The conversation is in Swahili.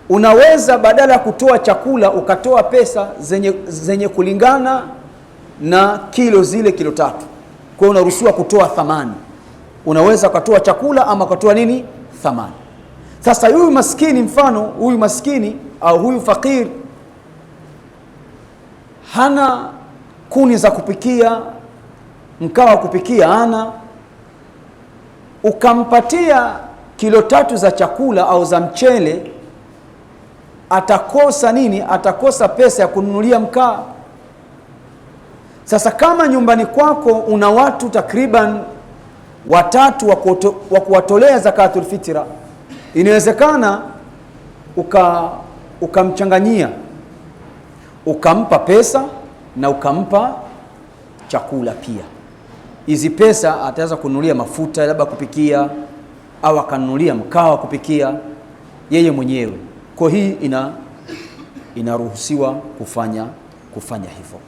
Unaweza badala ya kutoa chakula ukatoa pesa zenye kulingana na kilo zile kilo 3. Kwa hiyo unaruhusiwa kutoa thamani. Unaweza ukatoa chakula ama ukatoa nini? Thamani. Sasa huyu maskini, mfano huyu maskini au huyu fakir hana kuni za kupikia, mkaa wa kupikia hana, ukampatia kilo 3 za chakula au za mchele, atakosa nini? Atakosa pesa ya kununulia mkaa. Sasa kama nyumbani kwako una watu takriban 3 wa kuwatolea zakatul fitra, inawezekana ukamchanganyia, ukampa pesa na ukampa chakula pia. Hizi pesa ataweza kununulia mafuta labda kupikia, au akanunulia mkaa wa kupikia yeye mwenyewe. Kwa hii inaruhusiwa kufanya hivyo.